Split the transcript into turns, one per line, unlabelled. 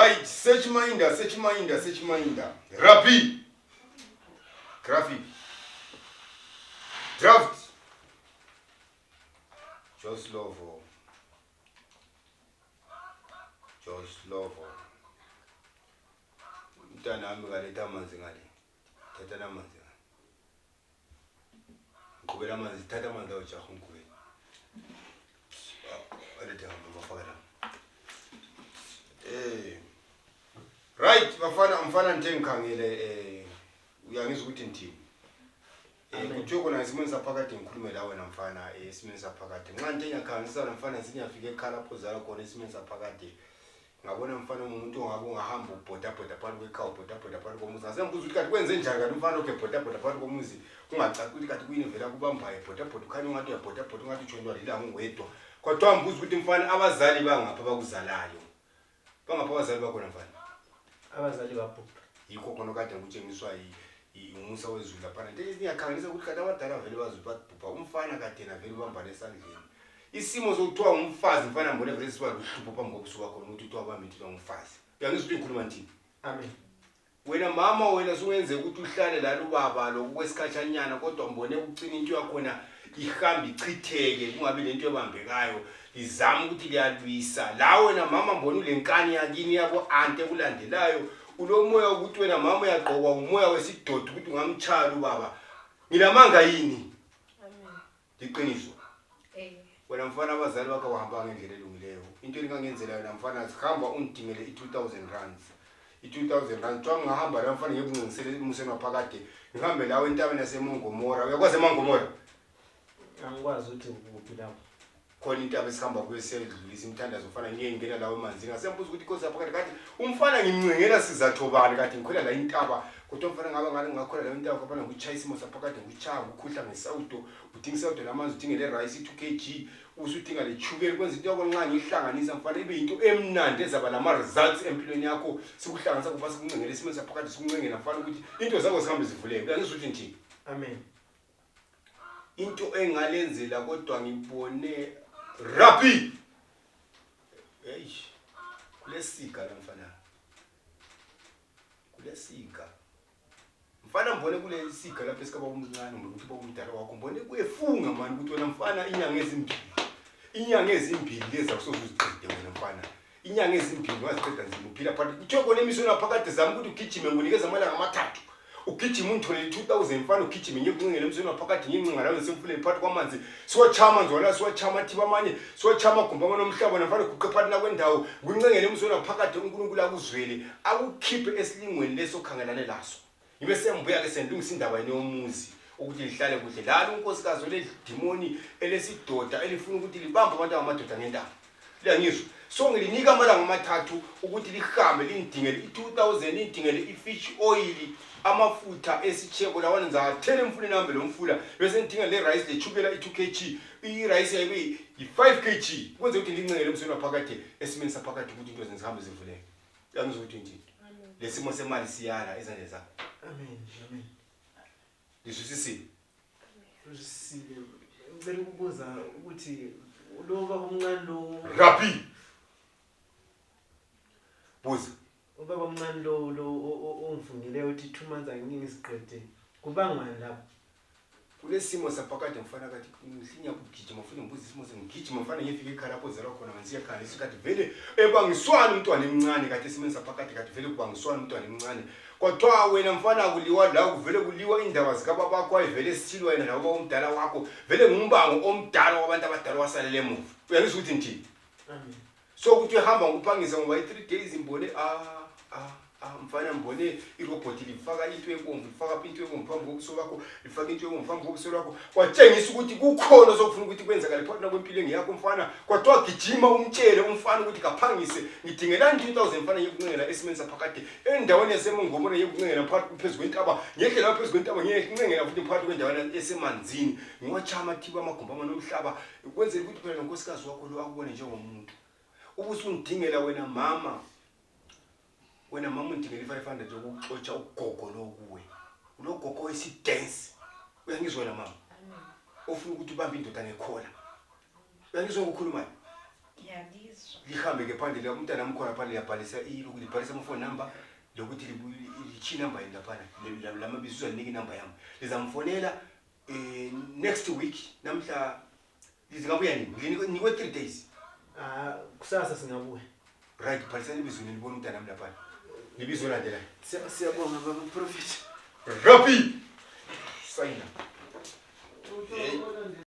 Right, search minder. Rapi. Graphic. Draft. Just Lovo. Mtanami kaleta amanzi ngale. Thatha namanzi. Ngubela amanzi, thatha amanzi awujaha ngubela. Alethe hamba bafaka la. Right, mfana ntengikhangele uyangizwa ukuthi ngithini. Kujoko na isimeni saphakathi ngikhulume la wena mfana isimeni saphakathi. Nxa ntengiyakhangisa la mfana sinyafike ekhala phozala khona isimeni saphakathi. Ngabona mfana umuntu ongabe ungahamba ubhoda phakathi kwekhawu ubhoda phakathi komuzi. Asembuza ukuthi kanti kwenze njani kanti umfana okhe bhoda phakathi komuzi ungacaci ukuthi kanti kuyinivela kubambaye bhoda ukhanya ungathi uyabhoda ungathi ujoyinwa lilanga ungwedwa. Kodwa mbuza ukuthi mfana abazali bangapha bakuzalayo. Bangapha abazali bakho mfana.
Abazali babhubha.
Yikho khona kade ngikutshengiswa umusa wezulu lapha. Ngiyakhangisa ukuthi kanti abadala vele bazubhabha umfana kade na vele ubambana esandleni. Isimo sokuthiwa umfazi mfana mbone vele siba luhlupho phambi kokusuka khona ukuthi uthiwa bamithwa umfazi. Uyangizwa ukuthi ngikhuluma nthini?
Amen.
Wena mama wena sungenze ukuthi uhlale la ubaba lo kwesikhatshanyana kodwa mbone ukucina into yakhona ihamba ichitheke kungabe lento ebambekayo izama ukuthi liyalwisa la wena mama mbone ulenkani yakini yabo ante kulandelayo ulomoya ukuthi wena mama uyaqokwa umoya wesidoda ukuthi ungamtshaya ubaba ngilamanga yini?
Amen.
Liqiniso. Wena mfana abazali bakho bahamba ngendlela elungileyo into engangenzela wena mfana sihamba undingele i2000 rands i2000 rands xa ngahamba la mfana ngiyekuncingisele emuseni waphakade ngihambe lawo entabeni yaseMangomora uyakwazi eMangomora
angikwazi ukuthi ukuphi lapho
khona intaba esihamba kuyo siyadlulisa imthandazo ufana ngiyengena lawo emanzini ngasembuza ukuthi inkosi yaphakade kade umfana ngimncengela sizatho bani kade ngikhwela la intaba kodwa mfana ngaba ngale ngakhola la intaba kabana ngikuchaya isimo saphakade ngikuchaya ukhuhla ngesawudo udinga isawudo lamanzi udinga le rice 2 kg usudinga le chukela kwenza into yakho ihlanganisa mfana ibe into emnandi ezaba lama results empilweni yakho sikuhlanganisa kuba sikuncengela isimo saphakade sikuncengela mfana ukuthi into zakho zihambe zivuleke uyangizwa ukuthi nje
amen
into engalenzela kodwa ngibone rapi kulesika la mfana kulesika mfana mbone kule sika lapha esikaba umncane ngokuthi bokumdala wakho mbone kuyefunga manje ukuthi wena mfana inyanga ezimbili leza kusozuziqede wena mfana inyanga ezimbili waziqeda nzima uphila phakathi kuthoko nemisona phakathi zami ukuthi ugijime ngunikeza amalanga amathathu ugijima unthole 2000 mfana ugijime ngiyokuncengela emsweni waphakathi ngincinga lawo semfuleni phakathi kwamanzi siwachama nzona siwachama thiba amanye siwachama gumba amanye omhlaba nafana guqe phakathi la kwendawo ngincengela emsweni waphakathi uNkulunkulu akuzwele akukhiphe esilingweni leso khangelane laso ngibe sembuya ke sendungisa indaba yomuzi ukuthi lihlale kuhle lalo unkosikazi le demoni elesidoda elifuna ukuthi libambe abantu abamadoda ngendaba liyangizwa so ngilinika amalanga amathathu ukuthi lihambe lindingele i2000 lindingele ifish oil amafutha esicheko lawana ngizathela emfuleni nami lo mfula bese ngidinga le rice lechukela i2 kg i-rice yayibe i5 kg kwenze ukuthi lincengele emsweni waphakathi esimeni saphakathi ukuthi into zihambe zivuleke yangizwa ukuthi nje lesimo semali siyala izandla zakho
amen amen
lisisisi
usisile ngicela ukubuza ukuthi lo baba omncane lo
rapi buza
ubaba omncane lo ongifungile uthi 2 months angingisiqede kubangani lapho
kulesimo saphakathi mfana kathi ngihlinya ukugijima ufuna ngibuza isimo sengigijima mfana ngifike ekhaya lapho zela khona mansiya ekhaya isikhathi vele ebangiswana umntwana emncane kathi esimeni saphakathi kathi vele kubangiswana umntwana emncane kodwa wena mfana kuliwa la kuvele kuliwa indaba zikababa bakho ayivele sithilwa yena nabo omdala wakho vele ngumbango omdala wabantu abadala wasalele emuva uyangizwa ukuthi nthini
amen
so ukuthi uhamba ngokuphangisa ngoba i3 days imbone mfana mbone irobot lifaka into ebomvu lifaka into ebomvu phambi kobuso bakho lifaka into ebomvu phambi kobuso bakho kwatshengisa ukuthi kukhona sokufuna ukuthi kwenzakala phakathi kwempilo ngiyakho mfana kodwa gijima umtshele umfana ukuthi kaphangise ngidingela 2000 mfana yokuncengela esimeni saphakathi endaweni yaseMangomora yokuncengela phakathi phezulu kwentaba ngehlela phezulu kwentaba ngiyencengela futhi phakathi kwendawana esemanzini ngiwachama thiba amagumba amanomhlaba kwenzela ukuthi phela nonkosikazi wakho lo akubone njengomuntu ubusungidingela wena mama undingela 500 yokuxotsha ugogo lo kuwe unogogo wesidance uyangizwa wena mama
Amen.
ofuna ukuthi ubambe indoda ngekhola uyangizwa ukukhuluma
Ngiyabizwa.
lihambe ke phandle la umntana mkhona phandle yabhalisa libhalisa amafoni number lokuthi lichi number yini laphana lamabizo uzalinika inumber yami lizamfonela next week namhla lizingabuya nini nikwe 3 days
Kusasa singabuya.
right bhalisa ibizo nilibona umntana nami laphana libizo landela
Siyabonga baba Prophet.
Rapi sign